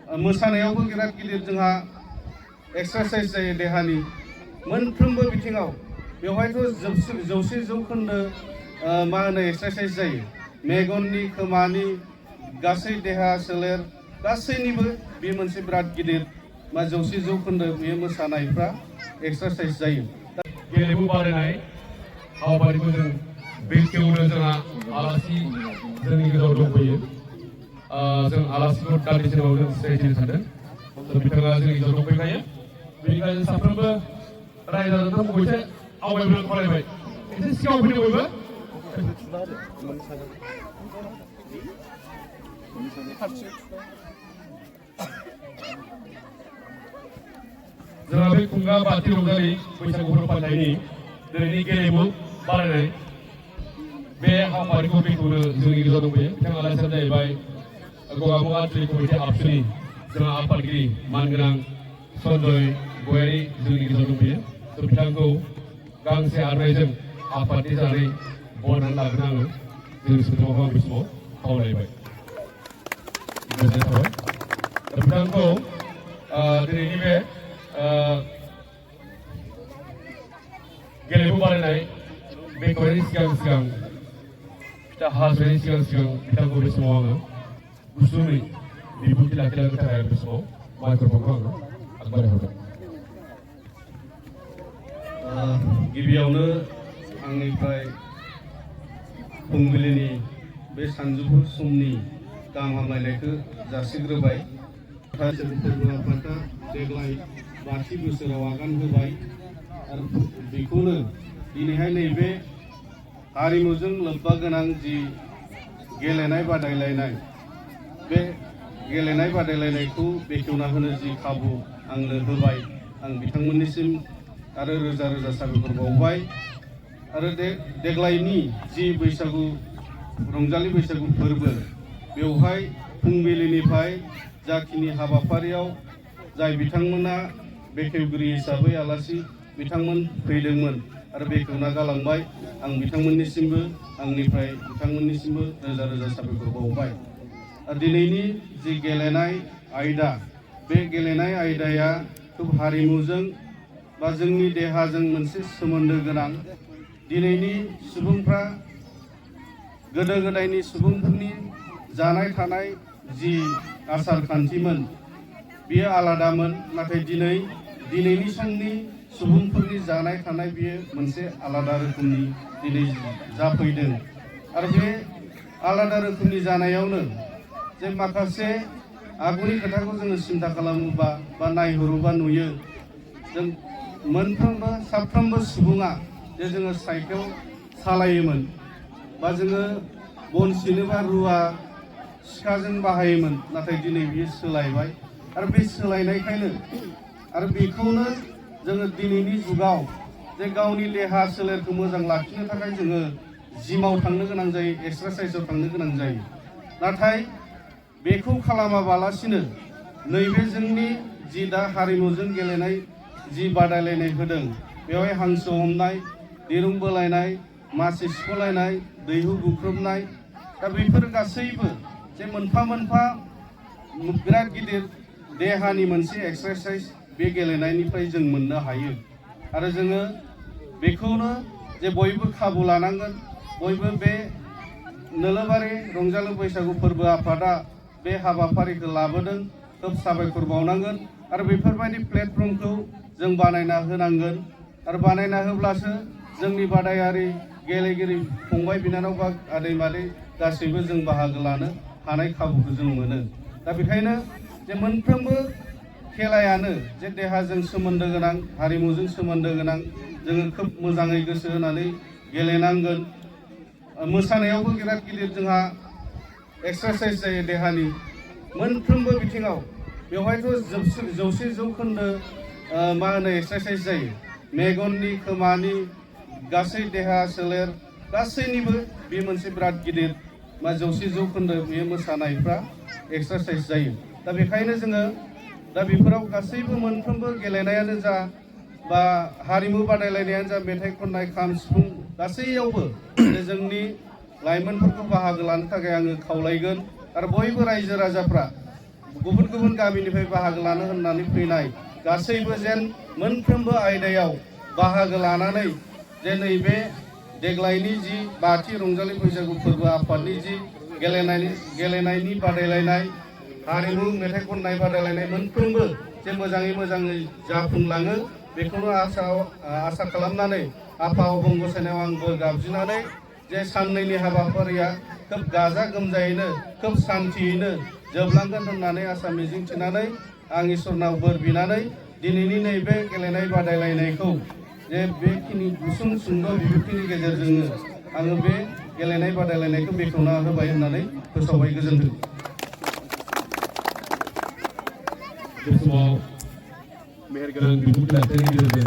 मोसानायावबो बिराद गिदिर जोंहा एक्सारसाइज जायो देहानि मोनफ्रोमबो बिथिङाव बेवहायथ' 100% मा होनो एक्सारसाइज जायो मेगननि खोमानि गासै देहा सोलेर गासैनिबो बे मोनसे बिराद गिदिर 100% बे मोसानायफ्रा एक्सारसाइज जायो। गेलेमु बादायनाय हाबाफारिखौ जों बेखेवनो जोंहा आलासि जोंनि गेजेराव दंफैयो। जों आलासिखौ दान्दिसे उनाव जों सिनायथिनो सानदों। बिथाङा जोंनि गेजेराव दंफैखायो। बेनिखायनो साफ्रोमबो रायजो राजाफोरखौ एसे आवगायबोनो खावलायबाय। एसे सिगाङाव फैदो बयबो। जोंहा बे खुंगा बाथि रंजालि बैसागु फोरबो फालिथायनि दिनैनि गेलेमु बादायनाय बे हाबाफारिखौ बेखेवनो जोंनि गेजेराव दंफैयो। बिथाङा आलासिया जाहैबाय गगामुग आनसलिक कमिटि आबसुनि जोंहा आफादगिरि मानगोनां सन्जय गयारि जोंनि गेजेराव दंफैयो। बिथांखौ गांसे आर'नाइजों आफादनि जानानै बरायनानै लागोन आङो जोंनि सोद्रोमाखौ आं बे समाव खावलायबाय। गोजोननाय थाबाय। बिथांखौ दिनैनि बे गेलेमु बादायनाय बेखेवनायनि सिगां फिथा हासुनायनि सिगां बिथांखौ बे समाव आङो गुसुङै बिबुंथि लाखिलांनो थाखाय बे समाव माइक्र'फनखौ आङो आगबारायहरदों। गिबियावनो आंनिफ्राय फुंबिलिनि बे सानजौफु समनि गाहाम हामलायनायखौ जासिग्रोबाय। फोरबो आफादा देग्लाय 5थि बोसोराव आगान होबाय आरो बेखौनो दिनैहाय नैबे हारिमुजों लोब्बा गोनां जि गेलेनाय बादायलायनाय बे गेलेनाय बादायलायनायखौ बेखेवना होनो जि खाबु आंनो होबाय आं बिथांमोननिसिम आरो रोजा रोजा साबायखर बावबाय। आरो देग्लायनि जि बैसागु रंजालि बैसागु फोरबो बेवहाय फुंबिलिनिफ्राय जाखिनि हाबाफारियाव जाय बिथांमोना बेखेवगिरि हिसाबै आलासि बिथांमोन फैदोंमोन आरो बेखेवना गालांबाय आं बिथांमोननिसिमबो आंनिफ्राय बिथांमोननिसिमबो रोजा रोजा साबायखर बावबाय। दिनैनि जि गेलेनाय आयदा बे गेलेनाय आयदाया खोब हारिमुजों बा जोंनि देहाजों मोनसे सोमोन्दो गोनां। दिनैनि सुबुंफ्रा गोदो गोदायनि सुबुंफोरनि जानाय थानाय जि आसार खान्थिमोन बियो आलादामोन, नाथाय दिनैनि समनि सुबुंफोरनि जानाय थानाय बियो मोनसे आलादा रोखोमनि दिनै जाफैदों। आरो बे आलादा रोखोमनि जानायावनो जे माखासे आगुनि खोथाखौ जोङो सिन्था खालामोबा बा नायहरोबा नुयो जों मोनफ्रोमबो साफ्रोमबो सुबुङा जे जोङो साइकेल सालायोमोन बा जोङो बन सिनोबा रुवा सिखाजों बाहायोमोन, नाथाय दिनै बियो सोलायबाय। आरो बे सोलायनायखायनो आरो बेखौनो जोङो दिनैनि जुगाव जे गावनि देहा सोलेरखौ मोजां लाखिनो थाखाय जोङो जिमाव थांनो गोनां जायो, एक्सारसाइसआव थांनो गोनां जायो। नाथाय बेखौ खालामाबालासिनो नैबे जोंनि जि दा हारिमुजों गेलेनाय जि बादायलायनाय होदों बेवहाय हांसो हमनाय, दिरुं बोलायनाय, मासि सिख'लायनाय, दैहु बुख्रुबनाय, दा बेफोर गासैबो जे मोनफा मोनफा बिराद गिदिर देहानि मोनसे एक्सारसाइज बे गेलेनायनिफ्राय जों मोननो हायो। आरो जोङो बेखौनो जे बयबो खाबु लानांगोन, बयबो बे नोलोबारि रंजालु बैसागु फोरबो आफादा बे हाबाफारिखौ लाबोदों, खोब साबायखर बावनांगोन। आरो बेफोरबायदि प्लेटफर्मखौ जों बानायना होनांगोन आरो बानायना होब्लासो जोंनि बादायारि गेलेगिरि फंबाय बिनानाव बा आदै मादै गासैबो जों बाहागो लानो हानाय खाबुखौ जों मोनो। दा बेखायनो जे मोनफ्रोमबो खेलायानो जे देहाजों सोमोन्दो गोनां, हारिमुजों सोमोन्दो गोनां, जोङो खोब मोजाङै गोसो होनानै गेलेनांगोन। मोसानायावबो बिराद गिदिर जोंहा एक्सारसाइज जायो देहानि मोनफ्रोमबो बिथिङाव बेवहायथ' 100% मा होनो एक्सारसाइज जायो मेगननि खोमानि गासै देहा सोलेर गासैनिबो बे मोनसे बिराद गिदिर 100% बे मोसानायफ्रा एक्सारसाइज जायो। दा बेखायनो जोङो दा बेफोराव गासैबो मोनफ्रोमबो गेलेनायानो जा बा हारिमु बादायलायनायानो जा, मेथाइ खननाय, खाम सिफुं गासैयावबो जोंनि लाइमोनफोरखौ बाहागो लानो थाखाय आङो खावलायगोन। आरो बयबो रायजो राजाफ्रा गुबुन गुबुन गामिनिफ्राय बाहागो लानो होननानै फैनाय गासैबो जेन मोनफ्रोमबो आयदायाव बाहागो लानानै जे नैबे देग्लायनि जि 5थि रंजालि बैसागु फोरबो आफादनि जि गेलेनायनि बादायलायनाय हारिमु मेथाइ खननाय बादायलायनाय मोनफ्रोमबो जे मोजाङै जाफुंलाङो बेखौनो आसा खालामनानै आफा अबं गसायनायाव आं बोर गाबज्रिनानै जे साननैनि हाबाफारिया खोब गाजा गोमजायैनो खोब सान्थियैनो जोबलांगोन होननानै आसा मिजिंथिनानै आं इसोरनाव बोर बिनानै दिनैनि नैबे गेलेनाय बादायलायनायखौ जे बेखिनि गुसुं सुंद' बिबुंथिनि गेजेरजोंनो आङो बे गेलेनाय बादायलायनायखौ बेखेवना होबाय होननानै फोसावबाय। गोजोन्थों। बे समाव मेहेरगोनां बिबुंथि लाखिनायनि गेजेरजों